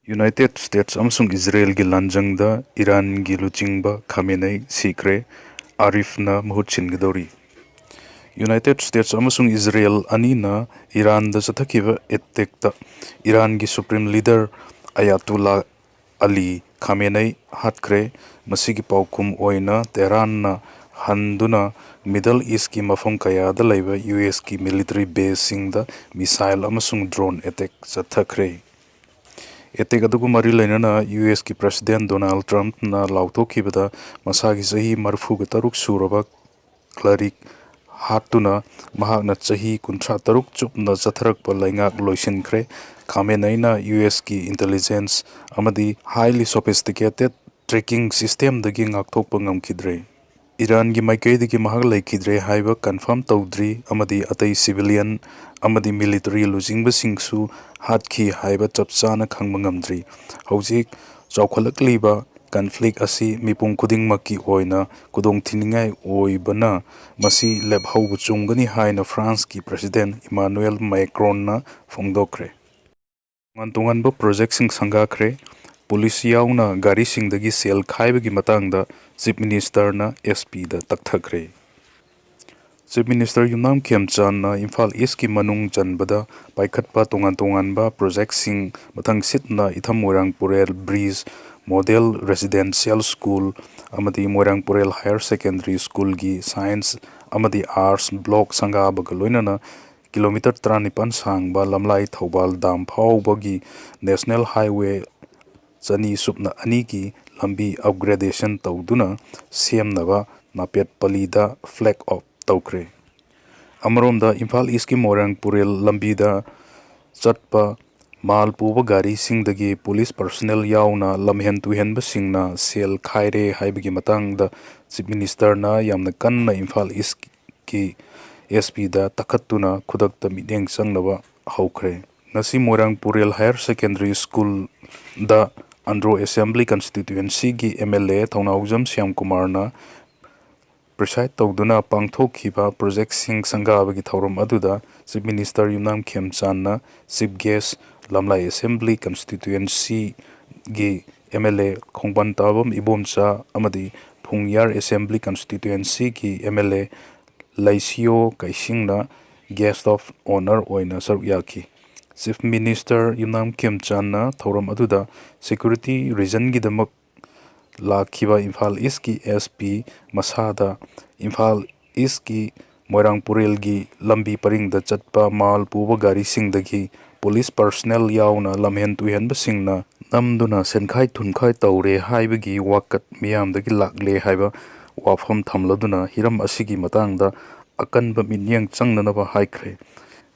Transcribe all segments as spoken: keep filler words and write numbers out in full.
United states ꯑꯃꯁꯨꯡ ꯏꯖꯔꯦꯜꯒꯤ ꯂꯥꯟꯖꯪꯗ ꯏꯔꯥꯟꯒꯤ ꯂꯨꯆꯤꯡꯕ ꯈꯥꯃꯦꯅꯩ ꯁꯤꯈ꯭ꯔꯦ, ꯑꯥꯔꯤꯐꯅ ꯃꯍꯨꯠ ꯁꯤꯟꯒꯗꯧꯔꯤ꯫ ꯌꯨꯅꯥꯏꯇꯦꯗ ꯁ꯭ꯇꯦꯠꯁ ꯑꯃꯁꯨꯡ ꯏꯖꯔꯦꯜ ꯑꯅꯤꯅ ꯏꯔꯥꯟꯗ ꯆꯠꯊꯈꯤꯕ ꯑꯦꯇꯦꯛꯇ ꯏꯔꯥꯟꯒꯤ ꯁꯨꯄ꯭ꯔꯤꯝ ꯂꯤꯗꯔ ꯑꯌꯥꯇꯨꯜꯂꯥ ꯑꯂꯤ ꯈꯥꯃꯦꯅꯩ ꯍꯥꯠꯈ꯭ꯔꯦ꯫ ꯃꯁꯤꯒꯤ ꯄꯥꯎꯈꯨꯝ ꯑꯣꯏꯅ ꯇꯦꯍꯔꯥꯟꯅ ꯍꯟꯗꯨꯅ ꯃꯤꯗꯜ ꯏꯁꯀꯤ ꯃꯐꯝ ꯀꯌꯥꯗ ꯂꯩꯕ ꯌꯨ ꯑꯦꯁꯀꯤ ꯃꯤꯂꯤꯇꯔꯤ ꯕꯦꯁꯁꯤꯡꯗ ꯃꯤꯁꯥꯏꯜ ꯑꯃꯁꯨꯡ ꯗ꯭ꯔꯣꯟ ꯑꯦꯇꯦꯛ ꯆꯠꯊꯈ꯭ꯔꯦ꯫ ꯑꯦꯇꯦꯛ ꯑꯗꯨꯒ ꯃꯔꯤ ꯂꯩꯅꯅ ꯌꯨ ꯑꯦꯁꯀꯤ ꯄ꯭ꯔꯦꯁꯤꯗꯦꯟ ꯗꯣꯅꯥꯜꯗ ꯇ꯭ꯔꯝꯞꯅ ꯂꯥꯎꯊꯣꯛꯈꯤꯕꯗ ꯃꯁꯥꯒꯤ ꯆꯍꯤ ꯃꯔꯤꯐꯨꯒ ꯇꯔꯨꯛ ꯁꯨꯔꯕ ꯀ꯭ꯂꯥꯔꯤꯛ ꯍꯥꯠꯇꯨꯅ ꯃꯍꯥꯛꯅ ꯆꯍꯤ ꯀꯨꯟꯊ꯭ꯔꯥ ꯇꯔꯨꯛ ꯆꯨꯞꯅ ꯆꯠꯊꯔꯛꯄ ꯂꯩꯉꯥꯛ ꯂꯣꯏꯁꯤꯟꯈ꯭ꯔꯦ꯫ ꯈꯥꯃꯦꯅꯩꯅ ꯌꯨ ꯑꯦꯁꯀꯤ ꯏꯟꯇꯦꯂꯤꯖꯦꯟꯁ ꯑꯃꯗꯤ ꯍꯥꯏꯂꯤ ꯁꯣꯐꯤꯁꯇꯤꯀꯦꯇꯦꯗ ꯇ꯭ꯔꯦꯀꯤꯡ ꯁꯤꯁꯇꯦꯝꯗꯒꯤ ꯉꯥꯛꯊꯣꯛꯄ ꯉꯝꯈꯤꯗ꯭ꯔꯦ꯫ ꯏꯔꯥꯟꯒꯤ ꯃꯥꯏꯀꯩꯗꯒꯤ ꯃꯍꯥꯛ ꯂꯩꯈꯤꯗ꯭ꯔꯦ ꯍꯥꯏꯕ ꯀꯟꯐꯥꯔꯝ ꯇꯧꯗ꯭ꯔꯤ ꯑꯃꯗꯤ ꯑꯇꯩ ꯁꯤꯚꯤꯂꯤꯌꯟ ꯑꯃꯗꯤ ꯃꯤꯂꯤꯇꯔꯤ ꯂꯨꯆꯤꯡꯕꯁꯤꯡꯁꯨ ꯍꯥꯠꯈꯤ ꯍꯥꯏꯕ ꯆꯞ ꯆꯥꯅ ꯈꯪꯕ ꯉꯝꯗ꯭ꯔꯤ꯫ ꯍꯧꯖꯤꯛ ꯆꯥꯎꯈꯠꯂꯛꯂꯤꯕ ꯀꯟꯐ꯭ꯂꯤꯛ ꯑꯁꯤ ꯃꯤꯄꯨꯝ ꯈꯨꯗꯤꯡꯃꯛꯀꯤ ꯑꯣꯏꯅ ꯈꯨꯗꯣꯡꯊꯤꯅꯤꯡꯉꯥꯏ ꯑꯣꯏꯕꯅ ꯃꯁꯤ ꯂꯦꯞꯍꯧꯕ ꯆꯨꯝꯒꯅꯤ ꯍꯥꯏꯅ ꯐ꯭ꯔꯥꯟꯁꯀꯤ ꯄ꯭ꯔꯦꯁꯤꯗꯦꯟ ꯏꯃꯥꯅꯨꯑꯦꯜ ꯃꯦꯀ꯭ꯔꯣꯟꯅ ꯐꯣꯡꯗꯣꯛꯈ꯭ꯔꯦ꯫ ꯇꯣꯉꯥꯟ ꯇꯣꯉꯥꯟꯕ ꯄ꯭ꯔꯣꯖꯦꯛꯁꯤꯡ ꯁꯪꯒꯥꯈ꯭ꯔꯦ꯫ ꯄꯨꯂꯤꯁ ꯌꯥꯎꯅ ꯒꯥꯔꯤꯁꯤꯡꯗꯒꯤ ꯁꯦꯜ ꯈꯥꯏꯕꯒꯤ ꯃꯇꯥꯡꯗ ꯆꯤꯐ ꯃꯤꯅꯤꯁꯇꯔꯅ ꯑꯦꯁ ꯄꯤꯗ ꯇꯛꯊꯈ꯭ꯔꯦ꯫ ꯆꯤꯐ ꯃꯤꯅꯤꯁꯇꯔ ꯌꯨꯝꯅꯥꯝ ꯈꯦꯝꯆꯥꯟꯅ ꯏꯝꯐꯥꯜ ꯏꯁꯀꯤ ꯃꯅꯨꯡ ꯆꯟꯕꯗ ꯄꯥꯏꯈꯠꯄ ꯇꯣꯉꯥꯟ ꯇꯣꯉꯥꯟꯕ ꯄ꯭ꯔꯣꯖꯦꯛꯁꯤꯡ ꯃꯊꯪ ꯁꯤꯠꯅ ꯏꯊꯝ ꯃꯣꯏꯔꯥꯡ ꯄꯨꯔꯦꯜ ꯕ꯭ꯔꯤꯖ, ꯃꯣꯗꯦꯜ ꯔꯦꯁꯤꯗꯦꯟꯁꯤꯌꯦꯜ ꯁ꯭ꯀꯨꯜ ꯑꯃꯗꯤ ꯃꯣꯏꯔꯥꯡ ꯄꯨꯔꯦꯜ ꯍꯥꯌꯔ ꯁꯦꯀꯦꯟꯗꯔꯤ ꯁ꯭ꯀꯨꯜꯒꯤ ꯁꯥꯏꯟꯁ ꯑꯃꯗꯤ ꯑꯥꯔꯠꯁ ꯕ꯭ꯂꯣꯛ ꯁꯪꯒꯥꯕꯒ ꯂꯣꯏꯅꯅ ꯀꯤꯂꯣꯃꯤꯇꯔ ꯇꯔꯥꯅꯤꯄꯥꯟ ꯁꯥꯡꯕ ꯂꯝꯂꯥꯏ ꯊꯧꯕꯥꯜ ꯗꯥꯝ ꯐꯥꯎꯕꯒꯤ ꯅꯦꯁꯅꯦꯜ ꯍꯥꯏꯋꯦ ꯆꯅꯤ ꯁꯨꯞꯅ ꯑꯅꯤꯒꯤ ꯂꯝꯕꯤ ꯑꯞꯒ꯭ꯔꯦꯗꯦꯁꯟ ꯇꯧꯗꯨꯅ ꯁꯦꯝꯅꯕ ꯅꯥꯄꯦꯠ ꯄꯂꯤꯗ ꯐ꯭ꯂꯦꯒ ꯑꯣꯐ ꯇꯧꯈ꯭ꯔꯦ꯫ ꯑꯃꯔꯣꯝꯗ ꯏꯝꯐꯥꯜ ꯏꯁꯀꯤ ꯃꯣꯏꯔꯥꯡ ꯄꯨꯔꯦꯜ ꯂꯝꯕꯤꯗ ꯆꯠꯄ ꯃꯥꯜ ꯄꯨꯕ ꯒꯥꯔꯤꯁꯤꯡꯗꯒꯤ ꯄꯨꯂꯤꯁ ꯄꯔꯁꯣꯅꯦꯜ ꯌꯥꯎꯅ ꯂꯝꯍꯦꯟ ꯇꯨꯍꯦꯟꯕꯁꯤꯡꯅ ꯁꯦꯜ ꯈꯥꯏꯔꯦ ꯍꯥꯏꯕꯒꯤ ꯃꯇꯥꯡꯗ ꯆꯤꯐ ꯃꯤꯅꯤꯁꯇꯔꯅ ꯌꯥꯝꯅ ꯀꯟꯅ ꯏꯝꯐꯥꯜ ꯏꯁꯀꯤ ꯑꯦꯁ ꯄꯤꯗ ꯇꯛꯈꯠꯇꯨꯅ ꯈꯨꯗꯛꯇ ꯃꯤꯠꯌꯦꯡ ꯆꯪꯅꯕ ꯍꯧꯈ꯭ꯔꯦ꯫ ꯉꯁꯤ ꯃꯣꯏꯔꯥꯡ ꯄꯨꯔꯦꯜ ꯍꯥꯌꯔ ꯁꯦꯀꯦꯟꯗꯔꯤ ꯁ꯭ꯀꯨꯜꯗ ꯑꯟꯗ꯭ꯔꯣ ꯑꯦꯁꯦꯝꯕ꯭ꯂꯤ ꯀꯟꯁꯇꯤꯇ꯭ꯋꯦꯟꯁꯤꯒꯤ ꯑꯦꯝ ꯑꯦꯜ ꯑꯦ ꯊꯧꯅꯥꯎꯖꯝ ꯁ꯭ꯌꯥꯝꯀꯨꯃꯥꯔꯅ ꯄ꯭ꯔꯤꯁꯥꯏꯗ ꯇꯧꯗꯨꯅ ꯄꯥꯡꯊꯣꯛꯈꯤꯕ ꯄ꯭ꯔꯣꯖꯦꯛꯁꯤꯡ ꯁꯪꯒꯥꯕꯒꯤ ꯊꯧꯔꯝ ꯑꯗꯨꯗ ꯆꯤꯐ ꯃꯤꯅꯤꯁꯇꯔ ꯌꯨꯝꯅꯥꯝ ꯈꯦꯝꯆꯥꯟꯅ ꯆꯤꯐ ꯒꯦꯁ ꯂꯝꯂꯥꯏ Assembly Constituencyꯒꯤ M L A Khongbantabam Ibomcha ꯑꯃꯗꯤ ꯐꯨꯡꯌꯥꯔ Assembly Constituencyꯒꯤ M L A ꯂꯩꯁꯤꯌꯣ ꯀꯩꯁꯤꯡꯅ Guest of Honour ꯑꯣꯏꯅ ꯁꯔꯨꯛ ꯌꯥꯈꯤ꯫ Chief Minister ꯌꯨꯝꯅꯥꯝ ꯈꯦꯝꯆꯥꯟꯅ ꯊꯧꯔꯝ ꯑꯗꯨꯗ security reasonꯒꯤꯗꯃꯛ ꯂꯥꯛꯈꯤꯕ ꯏꯝꯐꯥꯜ Eastꯀꯤ S P ꯃꯁꯥꯗ ꯏꯝꯐꯥꯜ Eastꯀꯤ ꯃꯣꯏꯔꯥꯡ ꯄꯨꯔꯦꯜꯒꯤ ꯂꯝꯕꯤ ꯄꯔꯤꯡꯗ ꯆꯠꯄ ꯃꯥꯜ ꯄꯨꯕ ꯒꯥꯔꯤꯁꯤꯡꯗꯒꯤ police personnel ꯌꯥꯎꯅ ꯂꯝꯍꯦꯟ ꯇꯨꯍꯦꯟꯕꯁꯤꯡꯅ ꯅꯝꯗꯨꯅ ꯁꯦꯟꯈꯥꯏ ꯊꯨꯟꯈꯥꯏ ꯇꯧꯔꯦ ꯍꯥꯏꯕꯒꯤ ꯋꯥꯀꯠ ꯃꯤꯌꯥꯝꯗꯒꯤ ꯂꯥꯛꯂꯦ ꯍꯥꯏꯕ ꯋꯥꯐꯝ ꯊꯝꯂꯗꯨꯅ ꯍꯤꯔꯝ ꯑꯁꯤꯒꯤ ꯃꯇꯥꯡꯗ ꯑꯀꯟꯕ ꯃꯤꯠꯌꯦꯡ ꯆꯪꯅꯅꯕ ꯍꯥꯏꯈ꯭ꯔꯦ꯫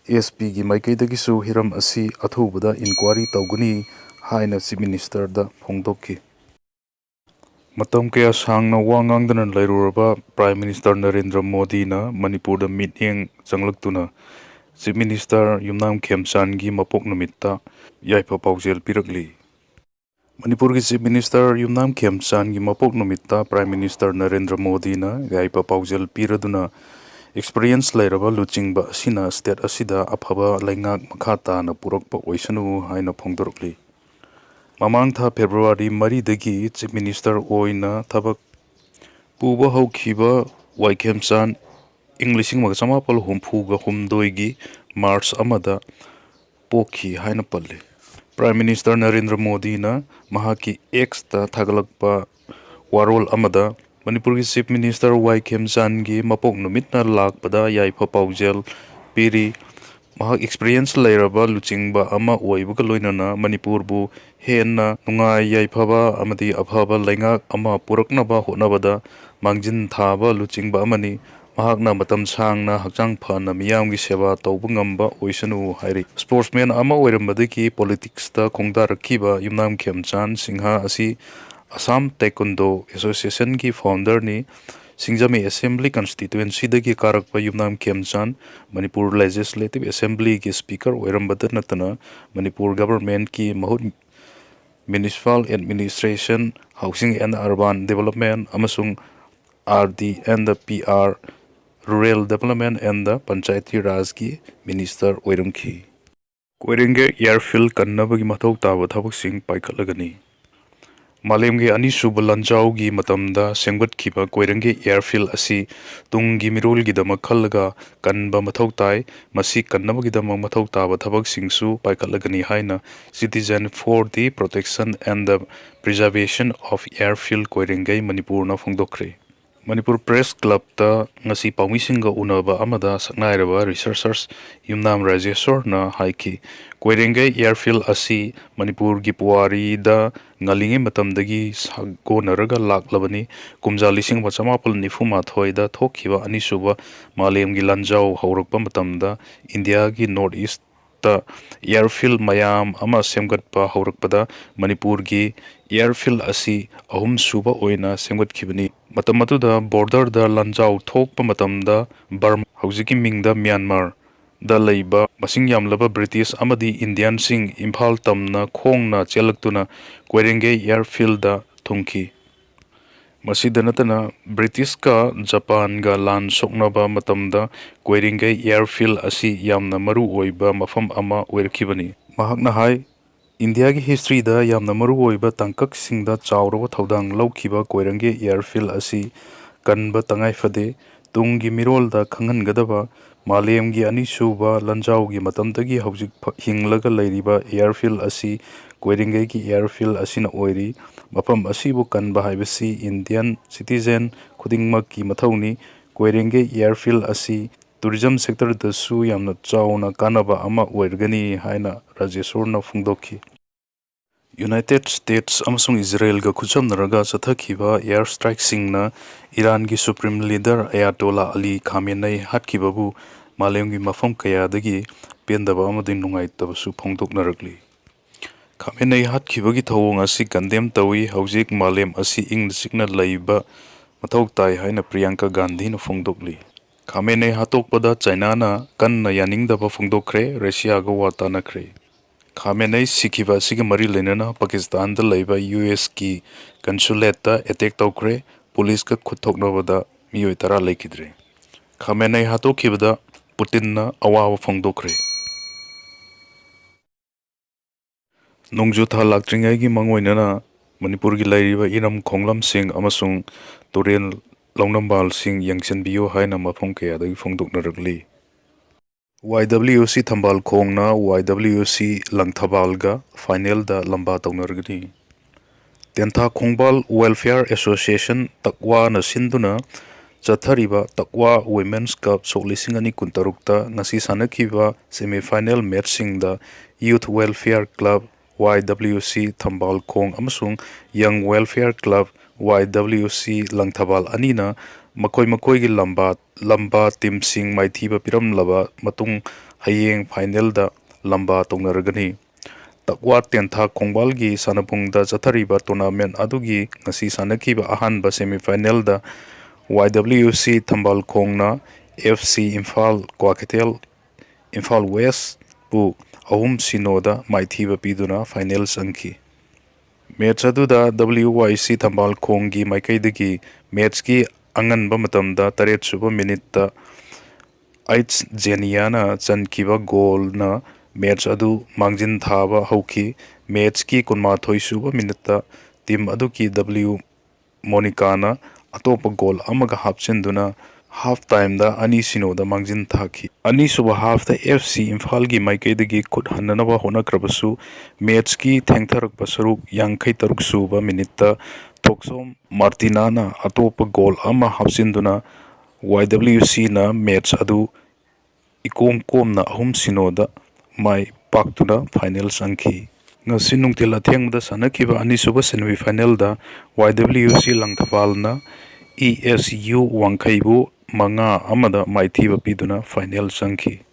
S Pꯒꯤ ꯃꯥꯏꯀꯩꯗꯒꯤꯁꯨ ꯍꯤꯔꯝ ꯑꯁꯤ ꯑꯊꯨꯕꯗ inquiry ꯇꯧꯒꯅꯤ ꯍꯥꯏꯅ Chief Ministerꯗ ꯐꯣꯡꯗꯣꯛꯈꯤ꯫ ꯃꯇꯝ ꯀꯌꯥ ꯁꯥꯡꯅ ꯋꯥ ꯉꯥꯡꯗꯅ ꯂꯩꯔꯨꯔꯕ Prime Minister ꯅꯔꯦꯟꯗ꯭ꯔ ꯃꯣꯗꯤꯅ ꯃꯅꯤꯄꯨꯔꯗ ꯃꯤꯠꯌꯦꯡ ꯆꯪꯂꯛꯇꯨꯅ Chief Minister ꯌꯨꯝꯅꯥꯝ ꯈꯦꯝꯆꯥꯟꯒꯤ ꯃꯄꯣꯛ ꯅꯨꯃꯤꯠꯇ ꯌꯥꯏꯐ ꯄꯥꯎꯖꯦꯜ ꯄꯤꯔꯛꯂꯤ꯫ ꯃꯅꯤꯄꯨꯔꯒꯤ Chief Minister ꯌꯨꯝꯅꯥꯝ ꯈꯦꯝꯆꯥꯟꯒꯤ ꯃꯄꯣꯛ ꯅꯨꯃꯤꯠꯇ Prime Minister ꯅꯔꯦꯟꯗ꯭ꯔ ꯃꯣꯗꯤꯅ ꯌꯥꯏꯐ ꯄꯥꯎꯖꯦꯜ ꯄꯤꯔꯗꯨꯅ, experience ꯂꯩꯔꯕ ꯂꯨꯆꯤꯡꯕ ꯑꯁꯤꯅ state ꯑꯁꯤꯗ ꯑꯐꯕ ꯂꯩꯉꯥꯛ ꯃꯈꯥ ꯇꯥꯅ ꯄꯨꯔꯛꯄ ꯑꯣꯏꯁꯅꯨ ꯍꯥꯏꯅ ꯐꯣꯡꯗꯣꯔꯛꯂꯤ꯫ ꯃꯃꯥꯡ ꯊꯥ February ꯃꯔꯤꯗꯒꯤ Chief Minister ꯑꯣꯏꯅ ꯊꯕꯛ ꯄꯨꯕ ꯍꯧꯈꯤꯕ ꯋꯥꯏ ꯈꯦꯝꯆꯥꯟ ꯏꯪ ꯂꯤꯁꯤꯡ ꯑꯃꯒ ꯆꯃꯥꯄꯜ ꯍꯨꯝꯐꯨꯒ ꯍꯨꯝꯗꯣꯏꯒꯤ March ꯑꯃꯗ ꯄꯣꯛꯈꯤ ꯍꯥꯏꯅ ꯄꯜꯂꯤ꯫ Prime Minister ꯅꯔꯦꯟꯗ꯭ꯔ ꯃꯣꯗꯤꯅ ꯃꯍꯥꯛꯀꯤ Xꯇ ꯊꯥꯒꯠꯂꯛꯄ ꯋꯥꯔꯣꯜ ꯑꯃꯗ ꯃꯅꯤꯄꯨꯔꯒꯤ Chief Minister ꯋꯥꯏ ꯈꯦꯝꯆꯥꯟꯒꯤ ꯃꯄꯣꯛ ꯅꯨꯃꯤꯠꯅ ꯂꯥꯛꯄꯗ ꯌꯥꯏꯐ ꯄꯥꯎꯖꯦꯜ ꯄꯤꯔꯤ꯫ ꯃꯍꯥꯛ experience ꯂꯩꯔꯕ ꯂꯨꯆꯤꯡꯕ ꯑꯃ ꯑꯣꯏꯕꯒ ꯂꯣꯏꯅꯅ ꯃꯅꯤꯄꯨꯔꯕꯨ ꯍꯦꯟꯅ ꯅꯨꯡꯉꯥꯏ ꯌꯥꯏꯐꯕ ꯑꯃꯗꯤ ꯑꯐꯕ ꯂꯩꯉꯥꯛ ꯑꯃ ꯄꯨꯔꯛꯅꯕ ꯍꯣꯠꯅꯕꯗ ꯃꯥꯡꯖꯤꯟ ꯊꯥꯕ ꯂꯨꯆꯤꯡꯕ ꯑꯃꯅꯤ꯫ ꯃꯍꯥꯛꯅ ꯃꯇꯝ ꯁꯥꯡꯅ ꯍꯛꯆꯥꯡ ꯐꯅ ꯃꯤꯌꯥꯝꯒꯤ ꯁꯦꯕꯥ ꯇꯧꯕ ꯉꯝꯕ ꯑꯣꯏꯁꯅꯨ ꯍꯥꯏꯔꯤ꯫ Sportsman ꯑꯃ ꯑꯣꯏꯔꯝꯕꯗꯒꯤ politicsꯇ ꯈꯣꯡꯗꯥꯔꯛꯈꯤꯕ ꯌꯨꯝꯅꯥꯝ ꯈꯦꯝꯆꯥꯟ ꯁꯤꯡꯍ ꯑꯁꯤ Assam Taekwondo Associationꯒꯤ founderꯅꯤ꯫ ꯁꯤꯡꯖꯃꯩ Assembly Constituencyꯗꯒꯤ ꯀꯥꯔꯛꯄ ꯌꯨꯝꯅꯥꯝ ꯈꯦꯝꯆꯥꯟ ꯃꯅꯤꯄꯨꯔ Legislative Assemblyꯒꯤ Speaker ꯑꯣꯏꯔꯝꯕꯇ ꯅꯠꯇꯅ ꯃꯅꯤꯄꯨꯔ governmentꯀꯤ ꯃꯍꯨꯠ Municipal Administration, Housing and Urban Development ꯑꯃꯁꯨꯡ R D and P R, Rural Development and Panchayati Rajꯀꯤ Minister ꯑꯣꯏꯔꯝꯈꯤ꯫ ꯀꯣꯏꯔꯦꯡꯒꯩ airfield ꯀꯟꯅꯕꯒꯤ ꯃꯊꯧ ꯇꯥꯕ ꯊꯕꯛꯁꯤꯡ ꯄꯥꯏꯈꯠꯂꯒꯅꯤ꯫ ꯃꯥꯂꯦꯝꯒꯤ ꯑꯅꯤꯁꯨꯕ ꯂꯥꯟꯖꯥꯎꯒꯤ ꯃꯇꯝꯗ ꯁꯦꯝꯒꯠꯈꯤꯕ ꯀꯣꯏꯔꯦꯡꯒꯩ airfield ꯑꯁꯤ ꯇꯨꯡꯒꯤ ꯃꯤꯔꯣꯜꯒꯤꯗꯃꯛ ꯈꯜꯂꯒ ꯀꯟꯕ ꯃꯊꯧ ꯇꯥꯏ꯫ ꯃꯁꯤ ꯀꯟꯅꯕꯒꯤꯗꯃꯛ ꯃꯊꯧ ꯇꯥꯕ ꯊꯕꯛꯁꯤꯡꯁꯨ ꯄꯥꯏꯈꯠꯂꯒꯅꯤ ꯍꯥꯏꯅ Citizen for the Protection and the Preservation of Airfield ꯀꯣꯏꯔꯦꯡꯒꯩ ꯃꯅꯤꯄꯨꯔꯅ ꯐꯣꯡꯗꯣꯛꯈ꯭ꯔꯦ꯫ ꯃꯅꯤꯄꯨꯔ Press Clubꯇ ꯉꯁꯤ ꯄꯥꯎꯃꯤꯁꯤꯡꯒ ꯎꯅꯕ ꯑꯃꯗ ꯁꯛꯅꯥꯏꯔꯕ researchers ꯌꯨꯝꯅꯥꯝ ꯔꯥꯖꯦꯁꯣꯔꯅ ꯍꯥꯏꯈꯤ, ꯀꯣꯏꯔꯦꯡꯒꯩ airfield ꯑꯁꯤ ꯃꯅꯤꯄꯨꯔꯒꯤ ꯄꯨꯋꯥꯔꯤꯗ ꯉꯜꯂꯤꯉꯩ ꯃꯇꯝꯗꯒꯤ ꯁꯥꯒꯣꯟꯅꯔꯒ ꯂꯥꯛꯂꯕꯅꯤ꯫ ꯀꯨꯝꯖꯥ ꯂꯤꯁꯤꯡ ꯑꯃ ꯆꯃꯥꯄꯜ ꯅꯤꯐꯨ ꯃꯥꯊꯣꯏꯗ ꯊꯣꯛꯈꯤꯕ ꯑꯅꯤꯁꯨꯕ ꯃꯥꯂꯦꯝꯒꯤ ꯂꯥꯟꯖꯥꯎ ꯍꯧꯔꯛꯄ ꯃꯇꯝꯗ ꯏꯟꯗꯤꯌꯥꯒꯤ North East airfield ꯃꯌꯥꯝ ꯑꯃ ꯁꯦꯝꯒꯠꯄ ꯍꯧꯔꯛꯄꯗ ꯃꯅꯤꯄꯨꯔꯒꯤ airfield ꯑꯁꯤ ꯑꯍꯨꯝꯁꯨꯕ ꯑꯣꯏꯅ ꯁꯦꯝꯒꯠꯈꯤꯕꯅꯤ꯫ ꯃꯇꯝ ꯑꯗꯨꯗ borderꯗ ꯂꯥꯟꯖꯥꯎ ꯊꯣꯛꯄ ꯃꯇꯝꯗ ꯕꯔꯃꯥ, ꯍꯧꯖꯤꯛꯀꯤ ꯃꯤꯡꯗ ꯃ꯭ꯌꯥꯟꯃꯥꯔꯗ ꯂꯩꯕ ꯃꯁꯤꯡ ꯌꯥꯝꯂꯕ British ꯑꯃꯗꯤ Indianꯁꯤꯡ ꯏꯝꯐꯥꯜ ꯇꯝꯅ ꯈꯣꯡꯅ ꯆꯦꯜꯂꯛꯇꯨꯅ ꯀꯣꯏꯔꯦꯡꯒꯩ airfieldꯗ ꯊꯨꯡꯈꯤ꯫ ꯃꯁꯤꯗ ꯅꯠꯇꯅ Britishꯀ ꯖꯄꯥꯟꯒ ꯂꯥꯟ ꯁꯣꯛꯅꯕ ꯃꯇꯝꯗ ꯀꯣꯏꯔꯦꯡꯒꯩ airfield ꯑꯁꯤ ꯌꯥꯝꯅ ꯃꯔꯨ ꯑꯣꯏꯕ ꯃꯐꯝ ꯑꯃ ꯑꯣꯏꯔꯛꯈꯤꯕꯅꯤ꯫ ꯃꯍꯥꯛꯅ ꯍꯥꯏ, ꯏꯟꯗꯤꯌꯥꯒꯤ historyꯗ ꯌꯥꯝꯅ ꯃꯔꯨ ꯑꯣꯏꯕ ꯇꯥꯡꯀꯛꯁꯤꯡꯗ ꯆꯥꯎꯔꯕ ꯊꯧꯗꯥꯡ ꯂꯧꯈꯤꯕ ꯀꯣꯏꯔꯦꯡꯒꯩ airfield ꯑꯁꯤ ꯀꯟꯕ ꯇꯉꯥꯏ ꯐꯗꯦ꯫ ꯇꯨꯡꯒꯤ ꯃꯤꯔꯣꯜꯗ ꯈꯪꯍꯟꯒꯗꯕ, ꯃꯥꯂꯦꯝꯒꯤ ꯑꯅꯤꯁꯨꯕ ꯂꯥꯟꯖꯥꯎꯒꯤ ꯃꯇꯝꯗꯒꯤ ꯍꯧꯖꯤꯛ ꯐ-, ꯍꯤꯡꯂꯒ ꯂꯩꯔꯤꯕ airfield ꯑꯁꯤ ꯀꯣꯏꯔꯦꯡꯒꯩꯒꯤ airfield ꯑꯁꯤꯅ ꯑꯣꯏꯔꯤ꯫ ꯃꯐꯝ ꯑꯁꯤꯕꯨ ꯀꯟꯕ ꯍꯥꯏꯕꯁꯤ Indian citizen ꯈꯨꯗꯤꯡꯃꯛꯀꯤ ꯃꯊꯧꯅꯤ꯫ ꯀꯣꯏꯔꯦꯡꯒꯩ airfield ꯑꯁꯤ tourism sectorꯗꯁꯨ ꯌꯥꯝꯅ ꯆꯥꯎꯅ ꯀꯥꯟꯅꯕ ꯑꯃ ꯑꯣꯏꯔꯒꯅꯤ ꯍꯥꯏꯅ ꯔꯥꯖꯦꯁꯣꯔꯅ ꯐꯣꯡꯗꯣꯛꯈꯤ꯫ United States ꯑꯃꯁꯨꯡ ꯏꯖꯔꯦꯜꯒ ꯈꯨꯠꯁꯝꯅꯔꯒ ꯆꯠꯊꯈꯤꯕ air strikeꯁꯤꯡꯅ ꯏꯔꯥꯟꯒꯤ supreme leader ꯑꯌꯥꯇꯣꯂꯥ ꯑꯂꯤ ꯈꯥꯃꯦꯅꯩ ꯍꯥꯠꯈꯤꯕꯕꯨ ꯃꯥꯂꯦꯝꯒꯤ ꯃꯐꯝ ꯀꯌꯥꯗꯒꯤ ꯄꯦꯟꯗꯕ ꯑꯃꯗꯤ ꯅꯨꯡꯉꯥꯏꯇꯕꯁꯨ ꯐꯣꯡꯗꯣꯛꯅꯔꯛꯂꯤ꯫ ꯈꯥꯃꯦꯅꯩ ꯍꯥꯠꯈꯤꯕꯒꯤ ꯊꯧꯑꯣꯡ ꯑꯁꯤ condemn ꯇꯧꯏ꯫ ꯍꯧꯖꯤꯛ ꯃꯥꯂꯦꯝ ꯑꯁꯤ ꯏꯪꯅ ꯆꯤꯛꯅ ꯂꯩꯕ ꯃꯊꯧ ꯇꯥꯏ ꯍꯥꯏꯅ ꯄ꯭ꯔꯤꯌꯥꯡꯀꯥ ꯒꯥꯟꯙꯤꯅ ꯐꯣꯡꯗꯣꯛꯂꯤ꯫ ꯈꯥꯃꯦꯅꯩ ꯍꯥꯠꯇꯣꯛꯄꯗ ꯆꯥꯏꯅꯥꯅ ꯀꯟꯅ ꯌꯥꯅꯤꯡꯗꯕ ꯐꯣꯡꯗꯣꯛꯈ꯭ꯔꯦ, ꯔꯁꯤꯌꯥꯒ ꯋꯥ ꯇꯥꯅꯈ꯭ꯔꯦ꯫ ꯈꯥꯃꯦꯅꯩ ꯁꯤꯈꯤꯕ ꯑꯁꯤꯒ ꯃꯔꯤ ꯂꯩꯅꯅ ꯄꯥꯀꯤꯁꯇꯥꯟꯗ ꯂꯩꯕ USꯀꯤ consulateꯇ attack ꯇꯧꯈ꯭ꯔꯦ꯫ ꯄꯨꯂꯤꯁꯀ ꯈꯨꯠ ꯊꯣꯛꯅꯕꯗ ꯃꯤꯑꯣꯏ ꯇꯔꯥ ꯂꯩꯈꯤꯗ꯭ꯔꯦ꯫ ꯈꯥꯃꯦꯅꯩ ꯍꯥꯠꯇꯣꯛꯈꯤꯕꯗ ꯄꯨꯇꯤꯟꯅ ꯑꯋꯥꯕ ꯐꯣꯡꯗꯣꯛꯈ꯭ꯔꯦ꯫ ꯅꯣꯡꯖꯨ ꯊꯥ ꯂꯥꯛꯇ꯭ꯔꯤꯉꯩꯒꯤ ꯃꯥꯡꯑꯣꯏꯅꯅ ꯃꯅꯤꯄꯨꯔꯒꯤ ꯂꯩꯔꯤꯕ ꯏꯔꯝ ꯈꯣꯡꯂꯝꯁꯤꯡ ꯑꯃꯁꯨꯡ ꯇꯨꯔꯦꯜ ꯂꯧꯅꯝꯕꯥꯜꯁꯤꯡ ꯌꯦꯡꯁꯤꯟꯕꯤꯌꯨ ꯍꯥꯏꯅ ꯃꯐꯝ ꯀꯌꯥꯗꯒꯤ ꯐꯣꯡꯗꯣꯛꯅꯔꯛꯂꯤ꯫ ꯋꯥꯏ ꯗꯕ꯭ꯂꯤꯌꯨ ꯁꯤ ꯊꯝꯕꯥꯜ ꯈꯣꯡꯅ ꯋꯥꯏ ꯗꯕ꯭ꯂꯤꯌꯨ ꯁꯤ ꯂꯪꯊꯕꯥꯜꯒ ꯐꯥꯏꯅꯦꯜꯗ ꯂꯝꯕꯥ ꯇꯧꯅꯔꯒꯅꯤ꯫ ꯇꯦꯟꯊꯥ ꯈꯣꯡꯕꯥꯜ Welfare Association ꯇꯛꯋꯥꯅ ꯁꯤꯟꯗꯨꯅ ꯆꯠꯊꯔꯤꯕ ꯇꯛꯋꯥ Women's Cup ꯁꯣꯛ ꯂꯤꯁꯤꯡ ꯑꯅꯤ ꯀꯨꯟꯇꯔꯨꯛꯇ ꯉꯁꯤ ꯁꯥꯟꯅꯈꯤꯕ semi final matchꯁꯤꯡꯗ Youth Welfare Club, ꯋꯥꯏ ꯗꯕ꯭ꯂꯤꯌꯨ ꯁꯤ ꯊꯝꯕꯥꯜ ꯈꯣꯡ ꯑꯃꯁꯨꯡ Young Welfare Club, ꯋꯥꯏ ꯗꯕ꯭ꯂꯤꯌꯨ ꯁꯤ ꯂꯪꯊꯕꯥꯜ ꯑꯅꯤꯅ ꯃꯈꯣꯏ ꯃꯈꯣꯏꯒꯤ ꯂꯝꯕꯥ, ꯂꯝꯕꯥ teamꯁꯤꯡ ꯃꯥꯏꯊꯤꯕ ꯄꯤꯔꯝꯂꯕ ꯃꯇꯨꯡ ꯍꯌꯦꯡ finalꯗ ꯂꯝꯕꯥ ꯇꯧꯅꯔꯒꯅꯤ꯫ ꯇꯛꯋꯥ ꯇꯦꯟꯊꯥ ꯈꯣꯡꯕꯥꯜꯒꯤ ꯁꯥꯟꯅꯄꯨꯡꯗ ꯆꯠꯊꯔꯤꯕ tournament ꯑꯗꯨꯒꯤ ꯉꯁꯤ ꯁꯥꯟꯅꯈꯤꯕ ꯑꯍꯥꯟꯕ semi finalꯗ ꯋꯥꯏ ꯗꯕ꯭ꯂꯤꯌꯨ ꯁꯤ ꯊꯝꯕꯥꯜ ꯈꯣꯡꯅ ꯑꯦꯐ ꯁꯤ ꯏꯝꯐꯥꯜ ꯀ꯭ꯋꯥꯀꯩꯊꯦꯜ, ꯏꯝꯐꯥꯜ Westꯄꯨ ꯑꯍꯨꯝ ꯁꯤꯅꯣꯗ ꯃꯥꯏꯊꯤꯕ ꯄꯤꯗꯨꯅ final ꯆꯪꯈꯤ꯫ Match ꯑꯗꯨꯗ ꯗꯕ꯭ꯂꯤꯌꯨ ꯋꯥꯏ ꯁꯤ ꯊꯝꯕꯥꯜ ꯈꯣꯡꯒꯤ ꯃꯥꯏꯀꯩꯗꯒꯤ matchꯀꯤ ꯑꯉꯟꯕ ꯃꯇꯝꯗ ꯇꯔꯦꯠ ꯁꯨꯕ minuteꯇ ꯑꯩꯆ ꯖꯦꯅꯤꯌꯥꯅ ꯆꯟꯈꯤꯕ goalꯅ match ꯑꯗꯨ ꯃꯥꯡꯖꯤꯟ ꯊꯥꯕ ꯍꯧꯈꯤ꯫ Matchꯀꯤ ꯀꯨꯟꯃꯥꯊꯣꯏ ꯁꯨꯕ minuteꯇ team ꯑꯗꯨꯒꯤ ꯗꯕ꯭ꯂꯤꯌꯨ ꯃꯣꯅꯤꯀꯥꯅ ꯑꯇꯣꯞꯄ goal ꯑꯃꯒ ꯍꯥꯞꯆꯤꯟꯗꯨꯅ half timeꯗ ꯑꯅꯤ ꯁꯤꯅꯣꯗ ꯃꯥꯡꯖꯤꯟ ꯊꯥꯈꯤ꯫ ꯑꯅꯤꯁꯨꯕ halfꯇ ꯑꯦꯐ ꯁꯤ ꯏꯝꯐꯥꯜꯒꯤ ꯃꯥꯏꯀꯩꯗꯒꯤ ꯈꯨꯠ ꯍꯟꯅꯅꯕ ꯍꯣꯠꯅꯈ꯭ꯔꯕꯁꯨ matchꯀꯤ ꯊꯦꯡꯊꯔꯛꯄ ꯁꯔꯨꯛ ꯌꯥꯡꯈꯩ ꯇꯔꯨꯛ ꯁꯨꯕ minuteꯇ ꯊꯣꯛꯆꯣꯝ ꯃꯥꯔꯇꯤꯅꯥꯅ ꯑꯇꯣꯞꯄ goal ꯑꯃ ꯍꯥꯞꯆꯤꯟꯗꯨꯅ ꯋꯥꯏ ꯗꯕ꯭ꯂꯤꯌꯨ ꯁꯤꯅ match ꯑꯗꯨ ꯏꯀꯣꯝ ꯀꯣꯝꯅ ꯑꯍꯨꯝ ꯁꯤꯅꯣꯗ ꯃꯥꯏ ꯄꯥꯛꯇꯨꯅ final ꯆꯪꯈꯤ꯫ ꯉꯁꯤ ꯅꯨꯡꯊꯤꯜ ꯑꯊꯦꯡꯕꯗ ꯁꯥꯟꯅꯈꯤꯕ ꯑꯅꯤꯁꯨꯕ semi finalꯗ ꯋꯥꯏ ꯗꯕ꯭ꯂꯤꯌꯨ ꯁꯤ ꯂꯪꯊꯕꯥꯜꯅ ꯏ ꯑꯦꯁ ꯌꯨ ꯋꯥꯡꯈꯩꯕꯨ ꯃꯉꯥ ꯑꯃꯗ ꯃꯥꯏꯊꯤꯕ ꯄꯤꯗꯨꯅ final ꯆꯪꯈꯤ꯫